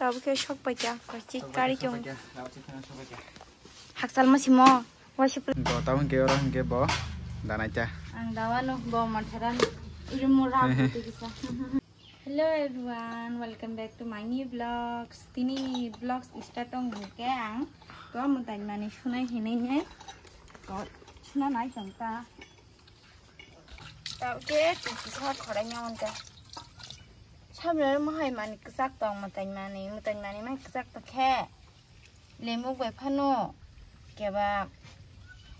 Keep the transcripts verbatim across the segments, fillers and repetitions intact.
Abo khe sok paikha, kochik kari chong. Sok paikha, rao chik kheno sok paikha. Hakchal mo simo, waisa pla- Bo tabuk hwnkhe oro hwnkhe bo danai ta. Ang dawa no bo matharan irumu ram tei kisa. Hello everyone, welcome back to my new vlogs. Tini vlogs start tong hwnkhe ang to mwtai mani sunai hinwi nai. To suna nai tong ta. Tao khe tiki sa khorai nyawan ta. Samre mo hai mani ksak tong mwtai mani, mwtai mani mai ksak ta khe. Lemuk bai phano keba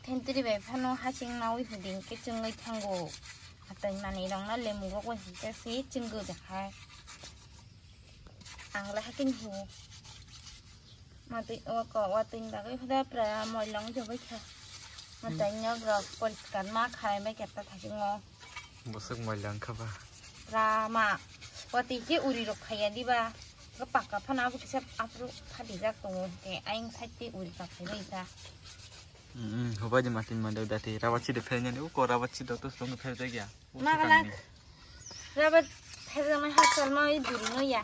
thentri bai phano hasing nawi hiding khe chwngwi thango. Mwtai mani rok na lemuk rok bai hwnkhe se chwngwi da khai. Ang le hakhe ni huo. Matwi o ko watwi ni bagwi hoda pra moilong jobai kha. Mwtai nok rok poriskar ma khai bai khe ta thajingo. Bwswk moilong kha ba. Pra ma watwi khe uri rok khaiya diba. Ga pakka phano abo kisa aphuru phatijak tongo. Te ayang side tei uri rok khai bai kha. Hmm, hubai di matin ma deu dati. Rabat si de phernya ni uko rabat si do to song pher de gya. Magalak. Rabat pherjaknai hakchal ma i duri no ya.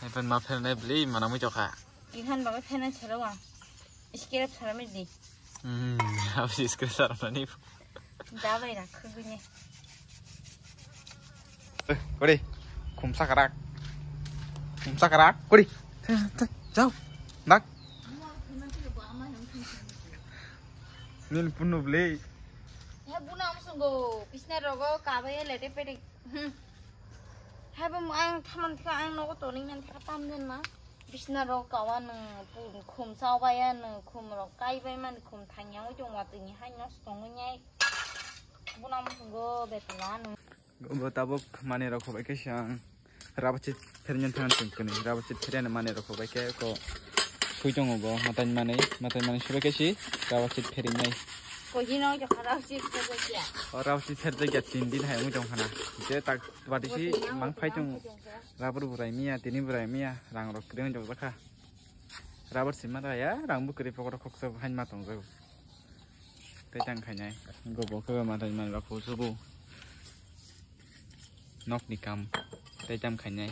Hai phan ma phernai bli mana mui chokha. Ihan bagai phernai chalo wa. Iskere phara mi di. Hmm, habis iskere phara mani. Dabai rakhu gune. Kori, khumsa karak. Khumsa karak, kori. Jao. Dak. Nil punu bli. Ya buna musungo, pisna rogo, kabai lete pete. Hmm. Hai bo ang thaman thika ang nogo toning man thika tam den ma. Bisna rok kawa nung khum chao baya nung khum rok kai bai mani khum thangya oi tong watwi ni hai nos tong oi nyai. Buna musungo betla nung. Bo tabuk mani rok khobai khe sang. Rabachi phernya thang tong kani. Rabachi phernya mani rok khobai khe ko phui tongo bo matai mani, matai mani subai khe si rabachi pherinai. Ko hino jo khara si ko ja. O rabachi pherjakya tin din hai ung tong khana. Je tak Bati si mang phai tong. Rabur burai miya, tini burai miya, rang rok kwrwi wngjok jakha. Rabur si ma raya, rang bo kwrwi pokoto khoksa hai ma tongjago. Tei tang khainai. Gobo khe ma tang man rok husugo. Nok ni kam. Tei tam khainai.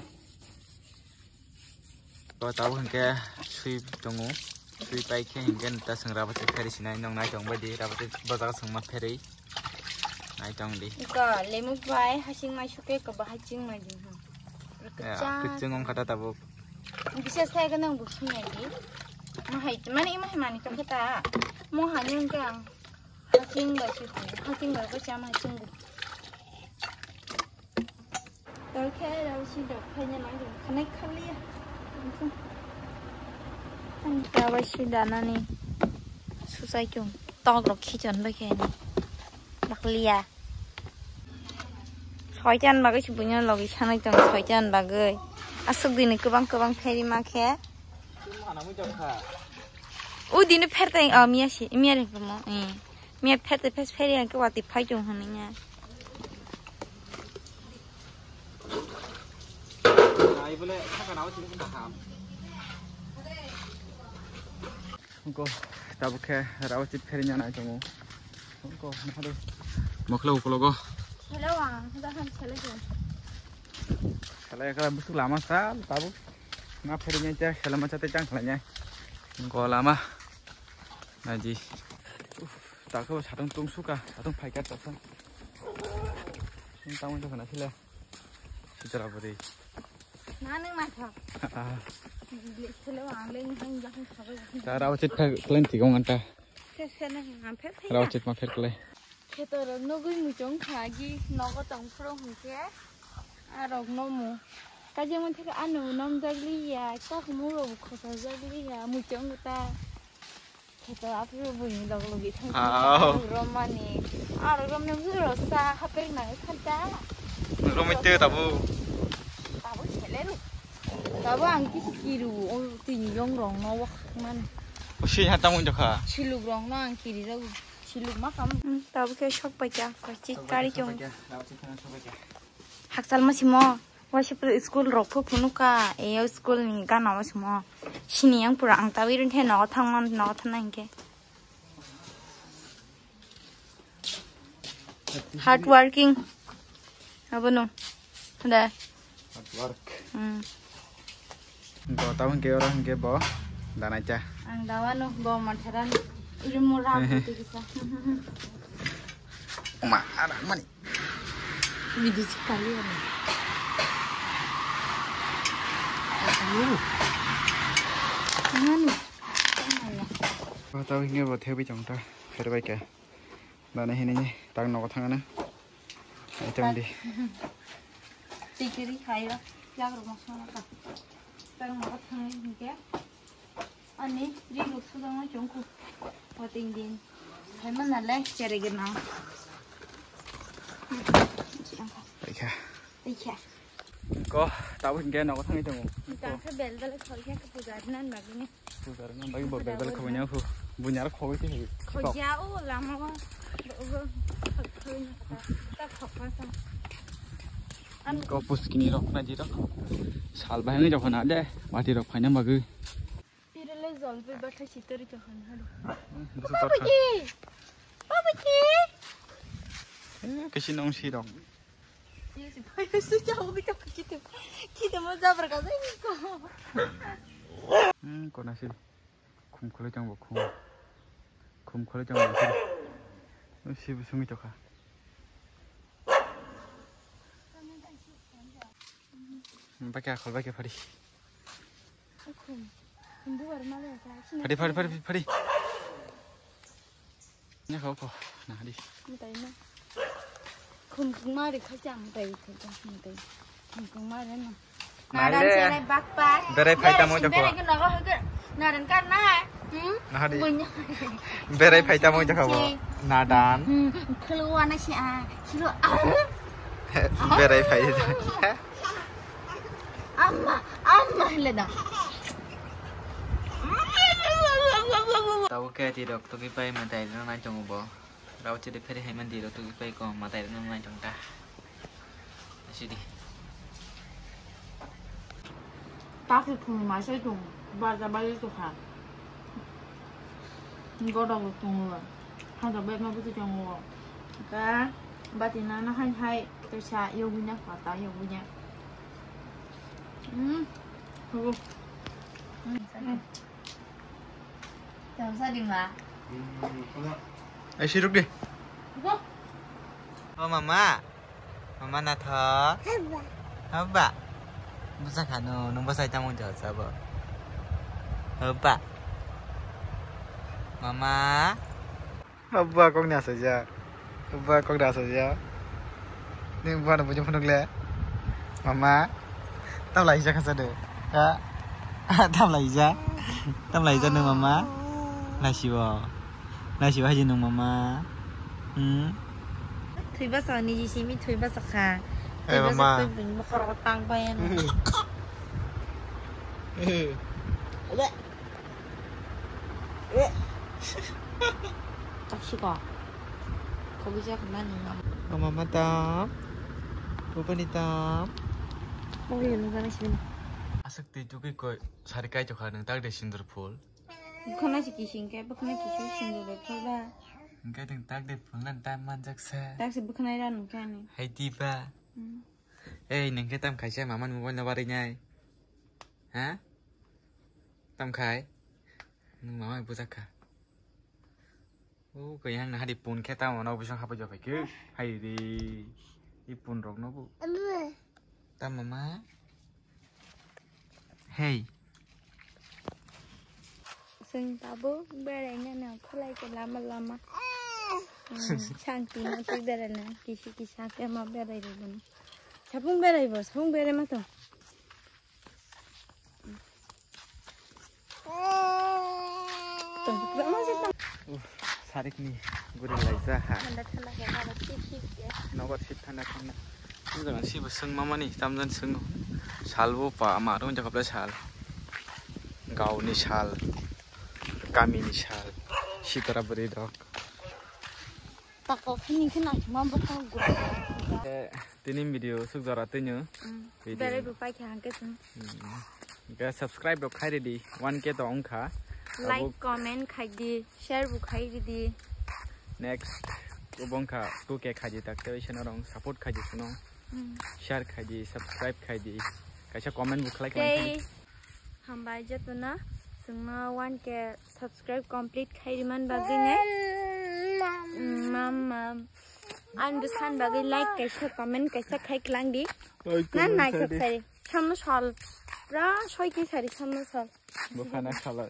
O tabuk hwnkhe swi tongo. Swi pai khe hwnkhe ta swng rabachi pheri sinai nong nai tong bai di rabachi bojak swng ma pheri. Nai tong di. Ko lemuk bai hasing mai suke ko bahai ching mai di. Ya, kwchang. Kwchang wng kha ta tabuk. Bisa sai ka nang bu sing nai di. Ma hai mani ma hai mani tong khe ta. Mo hani wng khe ang hasing bai sui hasing bai ko chama hasing bu. Tol khe rao si dok khaina nang khanai khaliya. Ang rao si danani susai chung tok rok khichon bai khe ni. Dakliya. Soitan bagwi si buino logi sanai tong soitan bagwi. Asuk dini kwbang kwbang pheri ma khe. Tum hana mui jok kha. U dini pher tai, oh, miya si, miya ring mo. Eh. Miya pher tai pher pheri ang ke wati phai chung hwnwi ya. Ai bole saka nawa sini kita ham. Ko tabuk khe rao chit pheri nyanai tongo. Ko nahado. Mokhle ukologo. Hello, ang da han chale ko. Chale ka busuk lama sal tabuk. Ma pheri nyai cha chale ma chate chang khlai nyai. Ko lama. Naji. Uf, ta ko satung tung suka, satung phai ka ta sa. Tang tang khana sile. Sitra buri. Na nang ma tha. Ah. Sele ang le ni hang jang tha. Ta rao chit pha klen ti gong anta. Se se na ang phe phe. Rao chit ma pher kle. Kheto rok nugui muchung kha gi nogo tong phuru hwnkhe. A rok nomu. Kaje mon thik ano nom jagli ya, tak mu rok khosa jagli ya, muchung ta. Kheto aphuru buini log logi thang. Au. Romani. Aro romnang juro sa hapeng nang khanta. Romite tabu. Tabu seleru. Tabu ang kisi kiru o tini yong rong no wak man. O si ha tamo jokha. Siluk rong no ang kiri jagu. Siluk ma kam. Hmm, tabu khe sok paikha. Kochik kari chong. Hakchal ma simo. Waisa pura school rok phu phunukha, eyo school ni gana o simo. Sini yang pura ang tawi run the nogo thangma nogo thangna hinkhe. Hard working. Abono. Da. Hard work. Hmm. Go tau hingke oro hingke bo danai cha. Ang dawa no bo matharan iri mura buti kisa. Oma, ara mani. Bidi si kali ani. Nani? Go tau hingke bo thebi chong ta. Pherbai ka. Danai hinini tak nogo thangana. Item di. Tikiri khayo. Yagrok masala ka. Tak nogo thangani hingke. Ani ri ruk sudang no chongku. Wating din. Hai mana le chere gena. Paikha. Paikha. Ko tabo hingke nogo thangwi tongo. Tangkhe bel bel khoi khe puja nan bagini. Puja nan bagi bo bel bel khoi nya khu. Bunyar khoi khe. Khoi ya o lama wa. Bo bo khoi nya kata. Ta khoi pa sa. Ko puskini rok na jiro. Sal bahai jokho na de. Mati rok phaina bagwi. Pirele jolbe batha sitori jokho na. Babuji. Babuji. Eh, kasi nong sirok. Yes, boy, su jao bi ka kite. Kite mo jabra ka sai ko. Hmm, kona si. Khum khole chang bo khum. Khum khole chang bo si. Si bu sumi tokha. Bake akhol bake phari. Khum. Khum bu bar ma le ka. Phari, phari, phari, phari. Nya kho kho, na di. Mutai na. Khum khum ma ri kha chang mutai kho chang mutai. Khum khum ma ri na. Nadan sere bakpa. Berai phai tamo jokho. Berai kena kho ke. Nadan kar na. Hmm? Na di. Bunya. Berai phai tamo jokho bo. Nadan. Hmm. Khulu ana si a. Khulu a. Berai phai. Amma, amma hile da. Tabo keti rok tuki pai matai rok nai tongo bo. Rao chiri pheri hai mandi rok tuki pai ko matai rok nai tong ta. Asidi. Taki phung ma sai tung. Barja bali to kha. Godok tongo. Hada bag ma buti tongo. Ka bati na na hai hai. Tesa yogwinya kha ta yogwinya. Hmm. Hugo. Hmm. Tang sa di ma. Ai siruk di. Go. Oh mama. Mama na tho. Haba. Haba. Busa khano nung busa tamo jasa bo. Haba. Mama. Abba kok ni asajak. Abba kok da asajak. Ni abba no bujung phunuk le. Mama. Tam lai jak hasa de. Ha. Tam lai jak. Tam lai jak nung mama. Nasi bo. Nasi bo haji nung mama. Hmm. Thui basa ni ji simi thui basa kha. Eh, mama. Thui basa tang bai. Taksi ko. Kogi jak na ni ngam. Mama tam. Papa ni tam. Kogi ni ngam sini. Aswk twi tugwi koi sari kai tokha nung tak de sindur phul. Bukhana si kising kai bukhana kising sindur phul ba. Hingke nung tak de phul nan tam manjak sa. Tak si bukhana ra nung kai ni. Hai di ba. Hmm. Ei nung ke tam khaisa mama ni mobile no barinai. Ha? Tam khai. Nung mama bujak kha. O kaya ang nahari pun khe tamo no bisong hapai japai khe. Hai re. I pun rok no bu. Tamo ma. Hey. Sing tabo berai na na kholai ke lama lama. Hmm, sang tino tu berai na kisi kisa ke ma berai re bun. Sapung berai bo, sapung berai ma to. Uff, sarikni guri laijak ha. Nogo sit thana thana. Wng jaga sibo swng mamani tamjani swng. Salbo pa ma rung jaga sal. Gaoni sal. Kamini sal. Sitara bwrwi rok. Tako khini khina ma bokha gura. Eh, tini video suk jora tino. Mm. Video. Berai bo paikha hangke sung. Mm. Hingke subscribe rok khai ridi, one K to wngkha. Like, comment khai di, share bo khai ridi. Next, bo wngkha two K khai di tak tei seno rong support khai di seno. Mm. Share khai di, subscribe khai di. Kaisa comment bo khlai khlai khai di. Tei Bai jotona chwngno one K subscribe complete khai riman bagwi nai. Mam mam. Ang bwsan bagwi like kaisa comment kaisa khai klang di. Na naithok sari. Samno sol. Pra soi khe sari samno sol. Bukhana khalai.